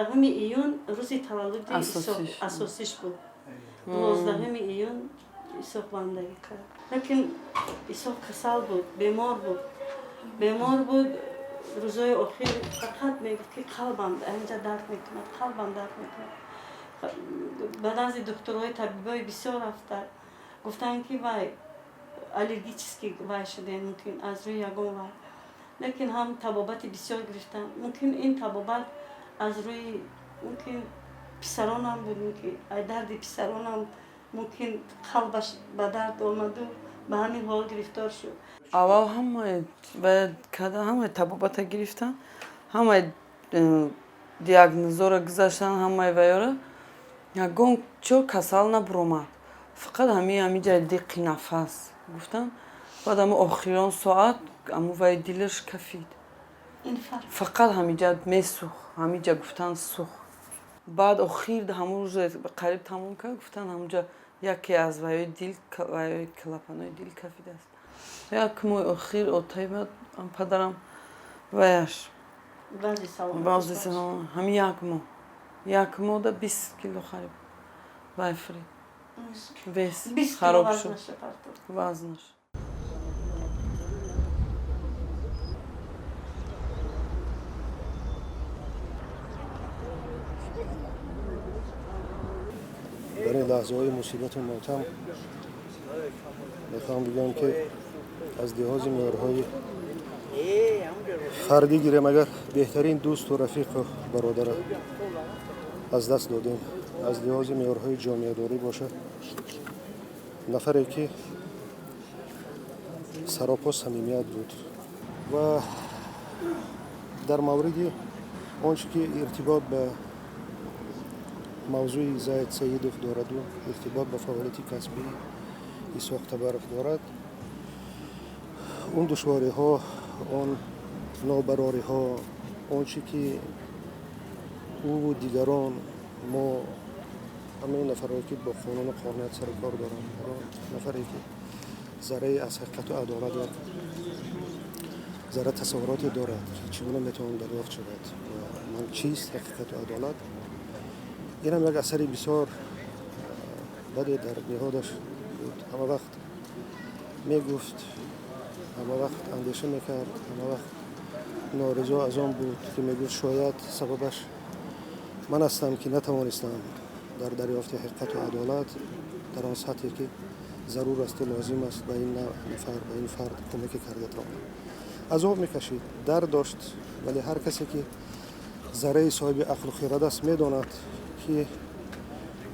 12 июн рӯзи таваллуди асосиш буд. 12 июн Исоқ бандагӣ кард. Лекин Исоқ касал буд, бемор буд, бемор буд. Рӯзҳои охир фақат мегуфт, ки қалбам инҷа дард мекунад, қалбам дард мекунад. Ба назди духтурҳои, табибои бисёр рафта, гуфтанд, ки вай аллергический вай шуде, мумкин аз рӯи ягон вай. Лекин ҳам табобати бисёр гирифтан, мумкин ин табобат аз рӯи мумкин писаронам буд, мумкин ай дарди писаронам, мумкин қалбаш ба дард омаду ба ҳамин ҳол гирифтор шуд. Аввал ҳамаи када, ҳамаи табобата гирифтан, ҳамаи диагнозора гузаштан, ҳамаи вайора, ягон чо касал набуромад, фақат ҳамиҷа диқи нафас гуфтан. Баъд ҳама охирон соат аму вай дилаш кафид, фақат ҳамиҷа месӯх, ҳамиҷа гуфтан сӯх. Баъд охир ҳамун рӯзе қариб тамом кард, гуфтан ҳамунҷа яке аз вайои дил, вайои клапанои дил кафидааст. Як моҳи охир отаи падарам ваяш ҳамин як моҳ, як моҳда 20 кило хариб вай фурид, вес хароб шуд, вазнаш. Дар ин лаҳзаҳои мусибату мотам мехоҳам бигӯям, ки аз лиҳози меъёрҳои фардӣ гирем, агар беҳтарин дӯсту рафиқу бародара аз даст додем, аз лиҳози меъёрҳои ҷомеадорӣ бошад, нафаре ки саропо самимият буд. Ва дар мавриди он чӣ ки иртибот ба мавзӯи Зайд Саидов дораду иртибот ба фаъолияти касбии Исоқ Табаров дорад, он душвориҳо, он нобарориҳо, он чӣ ки ӯву дигарон, мо ҳамаи нафарое ки бо қонуну қонуният сару кор доранд, ҳар нафаре ки заррае аз ҳақиқату адолат як зарра тасаввуроте дорад, ки чӣ гуна метавонад дарёфт шавад ва ман чист ҳақиқату адолат, инам як асари бисёр баде дар ниҳодаш буд. Ҳама вақт мегуфт, ҳама вақт андеша мекард, ҳама вақт норизо аз он буд, ки мегуфт, шояд сабабаш ман ҳастам, ки натавонистам дар дарёфти ҳақиқату адолат дар он сатҳе ки зарур асту лозим аст ба ин нафар, ба ин фард кӯмаке карда тавонам. Азоб мекашид, дард дошт, вале ҳар касе ки зарраи соҳиби ақлу хирад аст, медонад, ки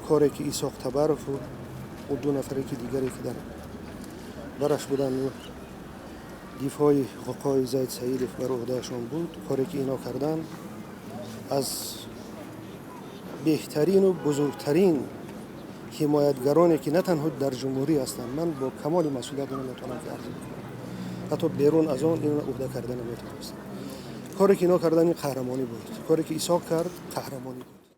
коре ки Исоқ Табарову ӯ ду нафаре ки дигаре ки дар бараш буданд, дифои ҳуқуқҳои Зайд Саидов бар ӯҳдаашон буд, коре ки ино карданд, аз беҳтарину бузургтарин ҳимоятгароне ки на танҳо дар ҷумҳурӣ ҳастанд, ман бо камоли масъулият ино метавонам ки арз бикунам, ҳатто берун аз он ино ӯҳда карда наметавонистам. Коре ки ино карданд, ин қаҳрамонӣ буд. Коре ки Исоқ кард, қаҳрамонӣ буд.